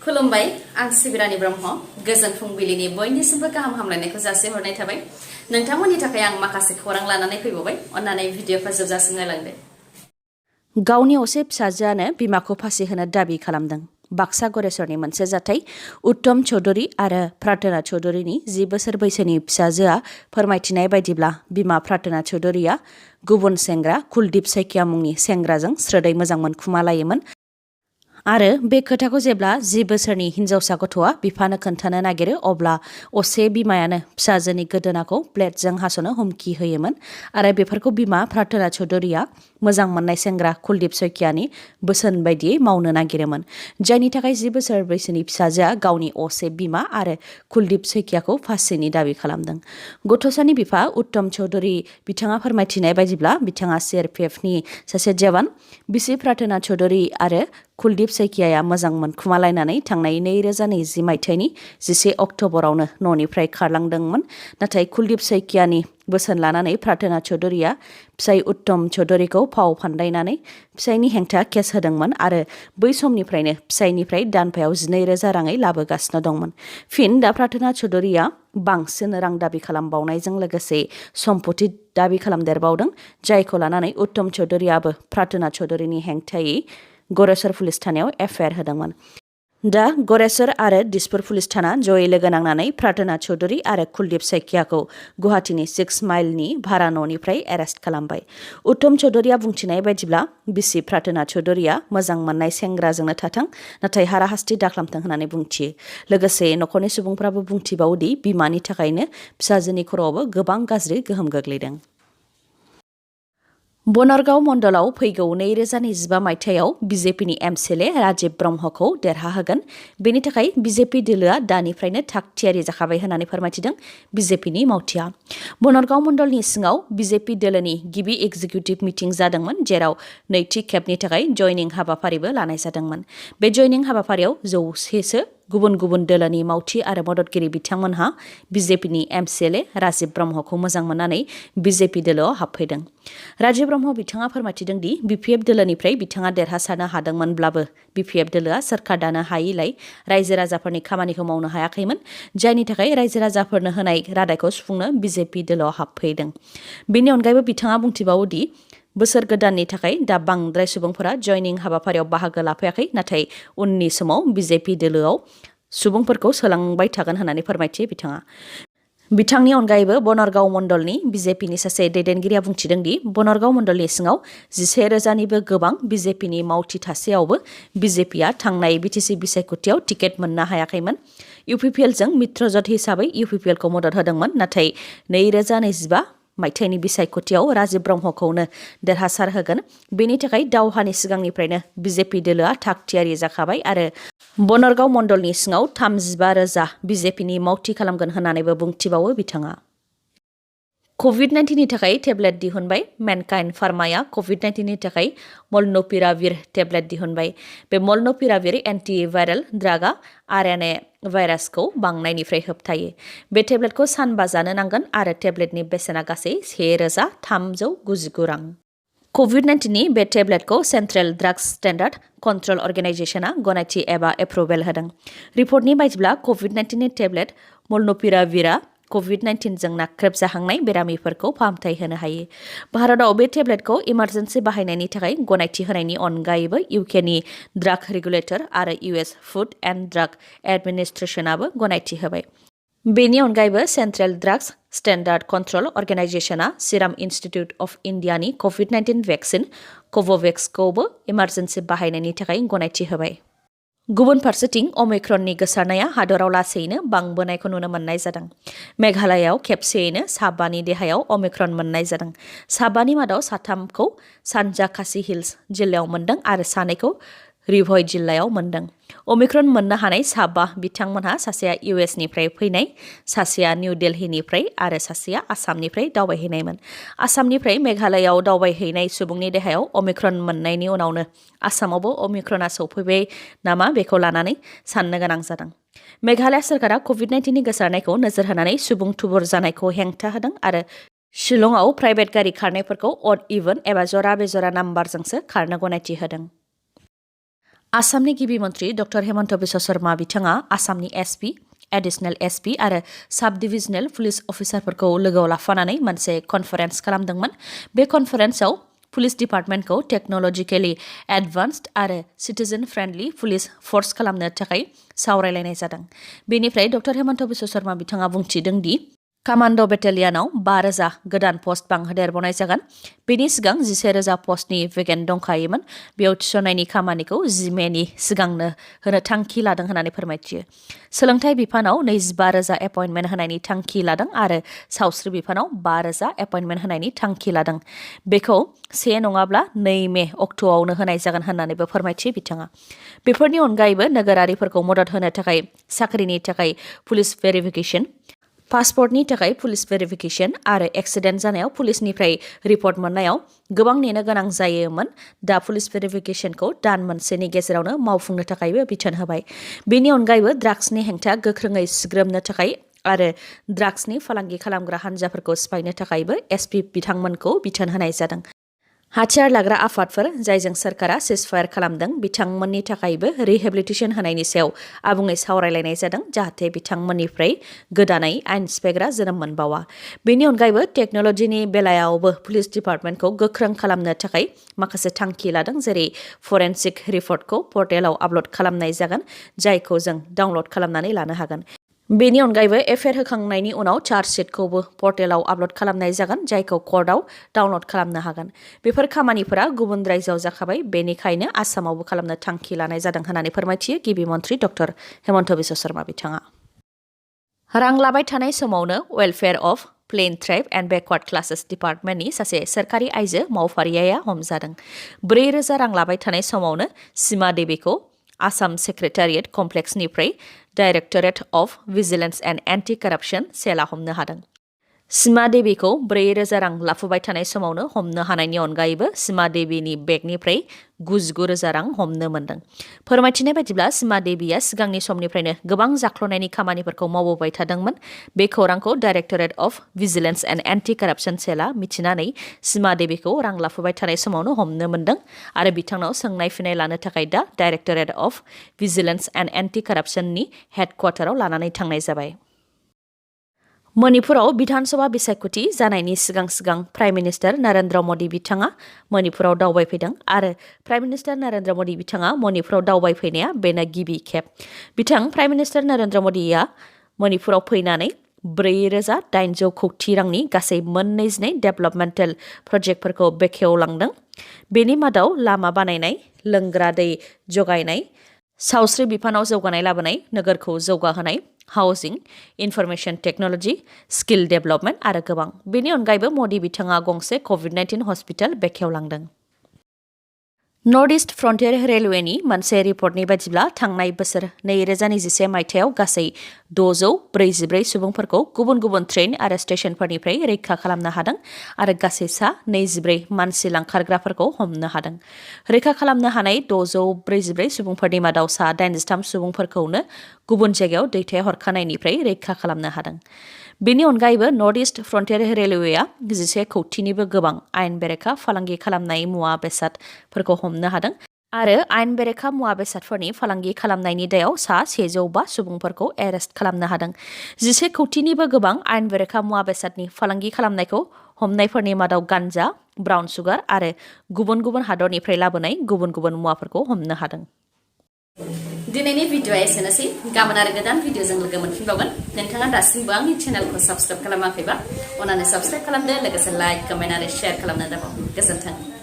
खुलुमबाय आं सिबिरानि ब्रह्म गोजोन फुंबिलिनि बयनिसिमबो गाहाम हामलायनायखौ जासिहरनाय थाबाय नोंथांमोननि थाखाय आं माखासे खौरां लानानै फैबावबाय अन्नानै भिडिअखौ जोबजासिम नायलांदो गावनि असे फिसाजोआनो बिमाखौ फासि होनो दाबि खालामदों बाक्सा गरेस्वरनि मोनसे जाथाय उत्तम चौधुरी आरो प्रार्थना चौधुरीनि 10 बोसोर बैसोनि फिसाजोआ फोरमायथिनाय बायदिब्ला बिमा प्रार्थना चौधुरीया गुबुन सेंग्रा कुलदीप सैकिया मुंनि सेंग्राजों स्रोदै मोजां मोनखुमालायोमोन आरो बे खोथाखौ जेब्ला 10 बोसोरनि हिनजावसा गथ'आ बिफानो खोन्थानो नागिरो अब्ला असे बिमायानो फिसाजोनि गोदोनाखौ ब्लेडजों हास'नो हुमखि होयोमोन आरो बेफोरखौ बिमा प्रार्थना चौधुरीया मोजां मोननाय सेंग्रा कुलदीप सैकियानि बोसोन बायदियै मावनो नागिरोमोन जायनि थाखाय 10 बोसोर बैसोनि फिसाजोआ गावनि असे बिमा आरो कुलदीप सैकियाखौ फासिनि दाबि खालामदों गथ'सानि बिफा उत्तम चौधुरी बिथाङा फोरमायथिनाय बायदिब्ला बिथाङा सीआरपीएफनि सासे जवान बिसि प्रार्थना चौधुरी आरो कुलदीप सैकियाया मोजां मोनखुमालायनानै थांनाय 2020 मायथाइनि 11 अक्ट'बरावनो न'निफ्राय खारलांदोंमोन नाथाय कुलदीप सैकियानि बोसोन लानानै प्रार्थना चौधुरीया फिसाय उत्तम चौधुरीखौ फाव फान्दायनानै फिसायनि हेंथा केस होदोंमोन आरो बै समनिफ्रायनो फिसायनिफ्राय दानफायाव 12,000 राङै लाबोगासिनो दंमोन फिन दा प्रार्थना चौधुरीया बांसिन रां दाबि खालामबावनायजों लोगोसे सम्पति दाबि खालामदेरबावदों जायखौ लानानै उत्तम चौधुरीयाबो प्रार्थना चौधुरीनि हेंथायै गरेस्वर पुलिस थानायाव एफआईआर होदोंमोन दा गरेस्वर आरो दिसपुर पुलिस थाना जयै लोगो नांनानै प्रार्थना चौधुरी आरो कुलदीप सैकियाखौ गुवाहाटीनि 6 माइलनि भारा न'निफ्राय एरेस्ट खालामबाय उत्तम चौधुरीया बुंथिनाय बायदिब्ला बिसि प्रार्थना चौधुरीया मोजां मोननाय सेंग्राजोंनो थाथों नाथाय हाराहास्ति दाखालामथों होननानै बुंथियो लोगोसे नखरनि सुबुंफ्राबो बुंथिबावोदि बिमानि थाखायनो फिसाजोनि खर'आवबो गोबां गाज्रि गोहोम गोग्लैदों बनरगाव मण्डलाव फैगौ 2025 मायथाइयाव बिजेपिनि एमएलए राजीव ब्रह्मखौ देरहाहोगोन बेनि थाखाय बिजेपि दोलोआ दानिफ्रायनो थाग थियारि जाखाबाय होननानै फोरमायथिदों बिजेपिनि मावथिया बनरगाव मण्डलनि सिङाव बिजेपि दोलोनि गिबि एग्जिकिउटिभ मिटिं जादोंमोन जेराव नैथि खेबनि थाखाय जयनिं हाबाफारिबो लानाय जादोंमोन बे जयनिं हाबाफारियाव 100सो गुबुन गुबुन दोलोनि मावथि आरो मददगिरि बिथांमोनहा बिजेपिनि एमएलए राजीव ब्रह्मखौ मोजां मोननानै बिजेपि दोलोआव हाबफैदों राजीव ब्रह्म बिथाङा फोरमायथिदों दि बिपिएफ दोलोनिफ्राय बिथाङा देरहासारनो हादोंमोनब्लाबो बिपिएफ दोलोआ सोरखार दानो हायैलाय रायजो राजाफोरनि खामानिखौ मावनो हायाखैमोन जायनि थाखाय रायजो राजाफोरनो होनाय रादायखौ सुफुंनो बिजेपि दोलोआव हाबफैदों बेनि अनगायैबो बिथाङा बुंथिबावोदि बोसोर गोदाननि थाखाय दा बांद्राय सुबुंफोरा जयनिं हाबाफारियाव बाहागो लाफैयाखै नाथाय उननि समाव बिजेपि दोलोआव सुबुंफोरखौ सोलांबाय थागोन होननानै फोरमायथियो बिथाङा बिथांनि अनगायैबो बनरगाव मण्डलनि बिजेपिनि सासे दैदेनगिरिया बुंथिदों दि बनरगाव मण्डलनि सिङाव 11,000निबो गोबां बिजेपिनि मावथि थासेयावबो बिजेपिया थांनाय बिटिसि बिसायख'थियाव टिकेट मोननो हायाखैमोन इउपिपिएलजों मित्रजोट हिसाबै इउपिपिएलखौ मदद होदोंमोन नाथाय 2025 मायथाइनि बिसायख'थियाव राजीव ब्रह्मखौनो देरहासार होगोन बेनि थाखाय दावहानि सिगांनिफ्रायनो बिजेपि दोलोआ थाग थियारि जाखाबाय आरो बनरगाव मण्डलनि सिङाव 35,000 बिजेपिनि मावथि खालामगोन होननानैबो बुंथिबावो बिथाङा कभिड-19नि थाखाय टेब्लेट दिहुनबाय मेनकाइन्ड फार्माया कभिड-19नि थाखाय मल्नुपिराविर टेब्लेट दिहुनबाय बे मल्नुपिराविर एन्टिभाइरेल ड्रागआ आरएनए भाइरासखौ बांनायनिफ्राय होबथायो बे टेब्लेटखौ सानबा जानो नांगोन आरो टेब्लेटनि बेसेना गासै 1,399 रां कभिड-19नि बे टेब्लेटखौ सेन्ट्रेल ड्राग्स स्टेन्डार्ड कन्ट्रल अर्गेनाइजेसना गनायथि एबा एप्रुभेल होदों रिपर्टनि बायदिब्ला कभिड-19नि टेब्लेट मल्नुपिराविरआ कभिड-19जों नाख्रेबजाहांनाय बेरामिफोरखौ फाहामथाय होनो हायो भारतआव बे टेब्लेटखौ इमारजेन्सि बाहायनायनि थाखाय गनायथि होनायनि अनगायैबो इउकेनि ड्राग रेगुलेटर आरो इउएस फुड एन्ड ड्राग एडमिनिस्ट्रेशनाबो गनायथि होबाय बेनि अनगायैबो सेन्ट्रेल ड्राग्स स्टेन्डार्ड कन्ट्रल अर्गेनाइजेसना सिराम इन्स्टिट्युट अफ इन्डियानि कभिड-19 भेक्सिन कभोवेक्सखौबो इमारजेन्सि बाहायनायनि थाखाय गनायथि होबाय गुबुन फारसेथिं अमिक्रननि गोसारनाया हादराव लासैनो बांबोनायखौ नुनो मोननाय जादों मेघालयआव खेबसेयैनो 5नि देहायाव अमिक्रन मोननाय जादों 5नि मादाव 3खौ सानजा खासि हिल्स जिल्लायाव मोनदों आरो 2खौ रिभय जिल्लायाव मोनदों अमिक्रन मोननो हानाय 5 बिथांमोनहा सासेया इउएसनिफ्राय फैनाय सासेया निउ दिल्लीनिफ्राय आरो सासेया आसामनिफ्राय दावबायहैनायमोन आसामनिफ्राय मेघालयआव दावबायहैनाय सुबुंनि देहायाव अमिक्रन मोननायनि उनावनो आसामावबो अमिक्रना सौफैबाय नामा बेखौ लानानै साननो गोनां जादों मेघालय सरकारा कभिड-19नि गोसारनायखौ नोजोर होनानै सुबुं थुबुर जानायखौ हेंथा होदों आरो शिलंआव प्राइभेट गारि खारनायफोरखौ अड इभेन एबा जरा बेजरा नाम्बारजोंसो खारनो गनायथि होदों आसामनि गिबि मन्त्रि डक्टर हेमन्त बिश्व शर्मा बिथाङा आसामनि एसपि एडिशनेल एसपि आरो साब डिभिजनेल पुलिस अफिसारफोरखौ लोगोआव लाफानानै मोनसे कनफारेन्स खालामदोंमोन। बे कनफारेन्सआव पुलिस डिपार्टमेन्टखौ टेक्न'लजिकेलि एडभान्सड आरो सिटिजेन फ्रेन्डलि पुलिस फर्स खालामनो थाखाय सावरायलायनाय जादों। बेनिफ्राय डक्टर हेमन्त बिश्व शर्मा बिथाङा बुंथिदों दि कामान्ड' बेटालियनाव 5,000 गोदान पस्ट बांहोदेरबावनाय जागोन। बेनि सिगां 11,000 पस्टनि भेकेन्ट दंखायोमोन। बेयाव थिसननायनि खामानिखौ 10 मेनि सिगांनो होनो थांखि लादों होननानै फोरमायथियो। सोलोंथाइ बिफानाव 25,000 एपइन्टमेन्ट होनायनि थांखि लादों आरो सावस्रि बिफानाव 5,000 एपइन्टमेन्ट होनायनि थांखि लादों। बेखौ 1 नङाब्ला 2 मे अक्ट'आवनो होनाय जागोन होननानैबो फोरमायथियो बिथाङा। बेफोरनि अनगायैबो नोगोरारिफोरखौ मदद होनो थाखाय साख्रिनि थाखाय पुलिस भेरिफिकेसन, पासपर्टनि थाखाय पुलिस भेरिफिकेसन आरो एक्सिडेन्ट जानायाव पुलिसनिफ्राय रिपर्ट मोननायाव गोबां नेनो गोनां जायोमोन। दा पुलिस भेरिफिकेसनखौ दान मोनसेनि गेजेरावनो मावफुंनो थाखायबो बिथोन होबाय। बेनि अनगायैबो ड्राग्सनि हेंथा गोख्रोङै सुग्रोमनो थाखाय आरो ड्राग्सनि फालांगि खालामग्रा हान्जाफोरखौ सिफायनो थाखायबो एसपि बिथांमोनखौ बिथोन होनाय जादों। हाथियार लाग्रा आफादफोर जायजों सरकारा सिजफायर खालामदों बिथांमोननि थाखायबो रिहेबिलिटेशन होनायनि सायाव आबुङै सावरायलायनाय जादों, जाहाथे बिथांमोननिफ्राय गोदानै आयेन सिफायग्रा जोनोम मोनबावा। बेनि अनगायैबो टेक्न'लजिनि बेलायावबो पुलिस डिपार्टमेन्टखौ गोख्रों खालामनो थाखाय माखासे थांखि लादों, जेरै फरेन्सिक रिपर्टखौ पर्टेलाव आपल'ड खालामनाय जागोन, जायखौ जों डाउनल'ड खालामनानै लानो हागोन। बेनि अनगायैबो एफआइआर होखांनायनि उनाव चार्जशीटखौबो पर्टेलाव आपल'ड खालामनाय जागोन, जायखौ कर्टआव डाउनल'ड खालामनो हागोन। बेफोर खामानिफोरा गुबुन रायजोआव जाखाबाय, बेनिखायनो आसामावबो खालामनो थांखि लानाय जादों होननानै फोरमायथियो गिबि मन्त्रि डक्टर हेमन्त बिश्व शर्मा बिथाङा। रां लाबाय थानाय समावनो welfare of plain tribe and backward classes डिपार्टमेन्टनि सासे सोरखारि आइजो मावफारियाया हमजादों। 4,000 रां लाबाय थानाय समावनो सीमा देवीखौ आसाम सेक्रेटारियेट कमप्लेक्सनिफ्राय directorate of vigilance and anti corruption सेलआ हमनो हादों। सीमा देवीखौ 4,000 रां लाफुबाय थानाय समावनो हमनो हानायनि अनगायैबो सीमा देवीनि बेगनिफ्राय 99,000 रां हमनो मोन्दों। फोरमायथिनाय बायदिब्ला सीमा देवीया सिगांनि समनिफ्रायनो गोबां जाख्ल'नायनि खामानिफोरखौ मावबोबाय थादोंमोन। बे खौरांखौ directorate of vigilance and anti corruption सेलआ मिथिनानै सीमा देवीखौ रां लाफुबाय थानाय समावनो हमनो मोन्दों आरो बिथांनाव सोंनाय फिनाय लानो थाखाय दा directorate of vigilance and anti कराप्सननि हेडक्वार्टाराव लानानै थांनाय जाबाय। मणिपुराव विधानसभा बिसायख'थि जानायनि सिगां प्राइम मिनिस्टार नरेन्द्र मदि बिथाङा मणिपुराव दावबायफैदों आरो प्राइम मिनिस्टार नरेन्द्र मदि बिथाङा मणिपुराव दावबायफैनाया बेनो गिबि खेब। प्राइम मिनिस्टार नरेन्द्र मदिया मणिपुराव फैनानै 4,800 कौटि रांनि गासै 22 डेभेलपमेन्टेल प्रजेक्टफोरखौ बेखेवलांदों। बेनि मादाव लामा बानायनाय, लोंग्रा दै जगायनाय, सावस्रि बिफानाव जौगानाय लाबोनाय, नोगोरखौ जौगाहोनाय, housing, information technology, skill development आरो गोबां। बेनि अनगायैबो मदि बिथाङा गंसे कभिड-19 हस्पिटाल बेखेवलांदों। नर्थ इस्ट फ्रन्टियर रेलवेनि मोनसे रिपर्टनि बायदिब्ला थांनाय बोसोर 2021 मायथाइयाव गासै 644 सुबुंफोरखौ गुबुन गुबुन ट्रेन आरो स्टेशनफोरनिफ्राय रैखा खालामनो हादों आरो गासै 24 मानसि लांखारग्राफोरखौ हमनो हादों। रैखा खालामनो हानाय 644 सुबुंफोरनि मादाव 83 सुबुंफोरखौनो गुबुन जायगायाव दैथायहरखानायनिफ्राय रैखा खालामनो हादों। बेनि अनगायैबो नर्थ इस्ट फ्रन्टियर रेलवेआ 11 कौटिनिबो गोबां आयेन बेरेखा फालांगि खालामनाय मुवा बेसादफोरखौ हमनो हादों आरो आयेन बेरेखा मुवा बेसादफोरनि फालांगि खालामनायनि दायाव 105 सुबुंफोरखौ एरेस्ट खालामनो हादों। 11 कौटिनिबो गोबां आयेन बेरेखा मुवा बेसादनि फालांगि खालामनायखौ हमनायफोरनि मादाव गान्जा, ब्राउन सुगार आरो गुबुन गुबुन हादरनिफ्राय लाबोनाय गुबुन गुबुन मुवाफोरखौ हमनो हादों। दिनैनि भिडिअ'आ एसेनोसै। गाबोन आरो गोदान भिडिअ'जों लोगो मोनफिनबावगोन। नोंथाङा दासिमबो आंनि चेनेलखौ साबस्क्राइब खालामाखैबा अन्नानै साबस्क्राइब खालामदो, लोगोसे लाइक, कमेन्ट आरो शेयार खालामनो दाबाव। गोजोन्थों।